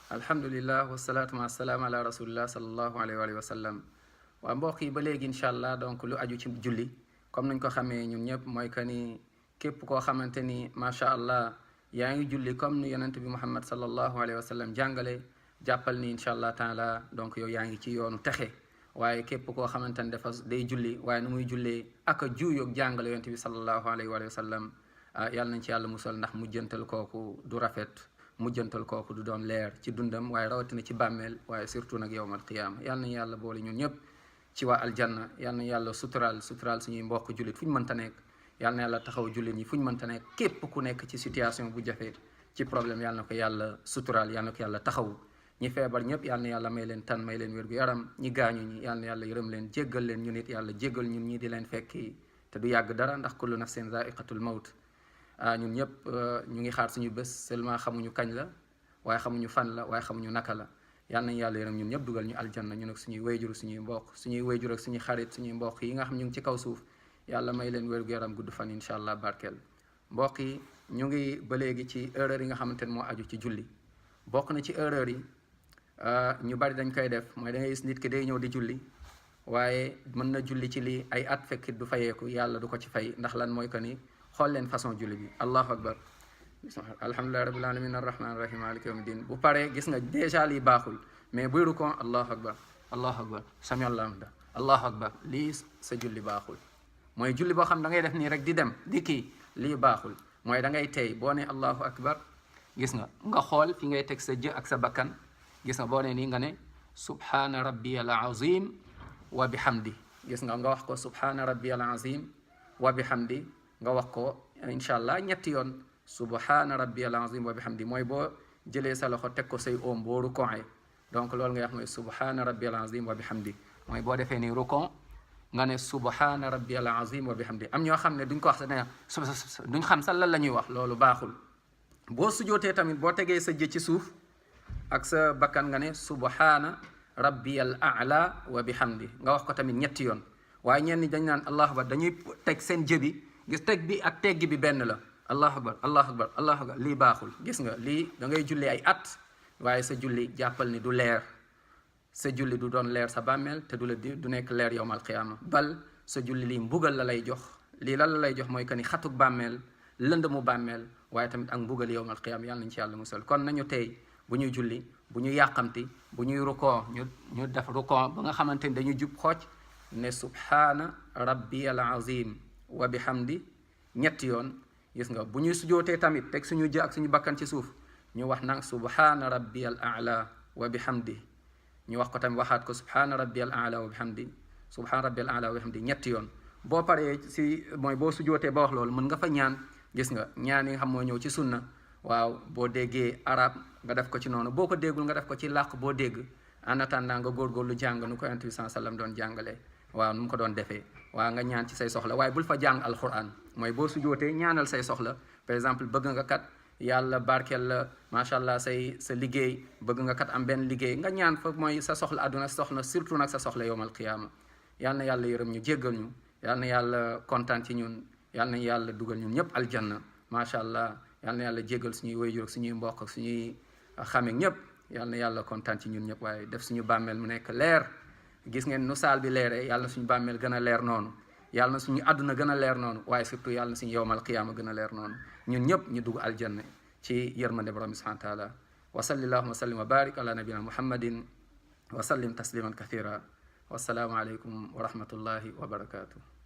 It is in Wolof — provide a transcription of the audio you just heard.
alhamdulillah wasalaatu wasalaam ala rasulillah sallallahu alayhi wa sallam waa mbokk yi ba léegi incha allah donc lu aju ci julli comme nañ ko xamee ñun ñëpp mooy que ni képp koo xamante ni macha allah yaa ngi julli comme ni yonent bi muhammad sallallahu alayhi wa sallam jàngale jàppal ni incha allah taala donc yow yaa ngi ci yoonu texe waaye képp koo xamante ni dafa day julli waaye nu muy jullee ak a juuyoog jàngale yonent bi sallallahu alayhi wa sallam yàlla nañ ci yàlla musal ndax mujjantal kooku du rafet mujjantal kooku du doon leer ci dundam waaye rawatina ci bàmmeel waaye surtout nag yowmal qiyaama yàlla nañu yàlla boole ñun ñëpp ci waa aljanna yàlla nañu yàlla suturaal suñuy mbokk jullit fu ñu mënta nekk yàlla na yàlla taxaw jullit ñi fu ñu mënta nekk képp ku nekk ci situation bu jafe ci problème yàlla na ko yàlla suturaal yàlla na ko yàlla taxaw ñi feebar ñëpp yàlla na yàlla may leen tan may leen wér-gu-yaram ñi gaañu ñi yàlla na yàlla yërëm leen jéggal leen ñu nit yàlla jéggal ñun ñi di leen fekki te du yàgg dara ndax kullu nafsin zaiqatul mawt ñun ñëpp ñu ngi xaar suñu bés seulement xamuñu kañ la waaye xamuñu fan la waaye xamuñu naka la yal nañu yàlla yërëm ñun ñëpp dugal ñu aljanna ñu nag suñuy wayjur suñuy mbokk suñuy wayjur ak suñuy xarit suñuy mbokk yi nga xam ñu ngi ci kaw suuf yàlla may leen wér-gu-yaram gudd fan incha allah barkeel mbokk yi ñu ngi ba léegi ci erreur yi nga xamante ne moo aju ci julli bokk na ci erreur yi ñu bari dañ koy def mooy da ngay gis nit ki day ñëw di julli waaye mën na julli ci lii ay at fekkit du fayeeku yàlla du ko ci fay ndax lan mooy que ni xool leen façon julli bi allahu akbar alhamdulillahi rabbil alamin arrahman arrahim maliki yawmi din bu paree gis nga déjà lii baaxul mais buy rukon allahu akbar sami allahu akbar lii sa julli baaxul mooy julli boo xam da ngay def nii rek di dem di kii lii baaxul mooy da ngay tey boo ne allahu akbar gis nga xool fi ngay teg sa jë ak sa bakkan gis nga boo ne nii nga ne subhana rabbiyal azim wa bihamdi gis nga wax ko subhana rabbiyal azim wa bihamdi nga wax ko incha allah ñetti yoon subhana rabbiyal azim wa bihamdi mooy boo jëlee sa loxo teg ko say oom boo rukoonee donc loolu nga wax mooy subhana rabbiyal azim wa bihamdi mooy boo defee ni rukon nga ne subhana rabbiyal azim wa bihamdi am ñoo xam ne duñ ko wax sa ne duñ xam sa lan la ñuy wax loolu baaxul boo sujootee tamit boo tegee sa jë ci suuf ak sa bakkan nga ne subhana rabbiyal a'la wa bihamdi nga wax ko tamit ñetti yoon waaye ñenn ñi dañ naan allahu akbar dañuy teg seen jë bi gis teg bi ak teggi bi benn la allahu akbar allahu akbar allahu akbar lii baaxul gis nga lii da ngay julli ay at waaye sa julli jàppal ni du leer sa julli du doon leer sa bàmmeel te du nekk leer yowmal qiyaama bal sa julli lii mbugal la lay jox lii lan la lay jox mooy que ni xatuk bàmmeel lëndëmu bàmmeel waaye tamit ak mbugal yowmal qiyaama yàlla nañ ci yàlla musal kon nañu tey bu ñuy julli bu ñuy yàqamti bu ñuy rukoo ñu def rukoo ba nga xamante ni dañuy jub xooc ne subhaana rabbiyal azim wa bihamdi ñetti yoon gis nga bu ñuy sujootee tamit teg suñu jë ak suñu bakkan ci suuf ñu wax nag subhana rabbiyal a'la wa bihamdi ñu wax ko tamit waxaat ko subhana rabbiyal a'la wa bihamdi subhana rabbiyal a'la wa bihamdi ñetti yoon boo paree si mooy boo sujootee ba wax loolu mën nga fa ñaan gis nga ñaan yi nga xam moo ñëw ci sunna waaw boo déggee arab nga def ko ci noonu boo ko déggul nga def ko ci làkk boo dégg en attendant nga góorgóorlu jàng nu ko Yonent bi sallallahu alayhi wasallam doon jàngalee waaw nu mu ko doon defee waaw nga ñaan ci say soxla waaye bul fa jàng alquran mooy boo sujootee ñaanal say soxla par exemple bëgg nga kat yàlla barkeel la macha allah sa liggéey bëgg nga kat am benn liggéey nga ñaan fa mooy sa soxla àdduna soxla surtout nag sa soxla yowmal qiyaama yal na yàlla yërëm ñu jéggal ñu yal na yàlla kontaan ci ñun yal na yàlla dugal ñun ñëpp aljanna macha allah yal na yàlla jéggal suñuy wayjur ak suñuy mbokk ak suñuy xame ñëpp yal na yàlla kontaan ci ñun ñëpp waaye def suñu bàmmeel mu nekk leer gis ngeen nu saal bi leeree yàlla na suñu bàmmeel gën a leer noonu yàlla na suñu àdduna gën a leer noonu waaye surtout yàlla na suñu yowmal qiyaama gën a leer noonu ñun ñëpp ñu dugg aljanna ci yërmande borom bi subhanahu wa taala wa sallallahu wa sallim wa barik ala nabina muhammadin wa sallim tasliman kathira wassalaamu aleykum wa rahmatullahi wa barakatuh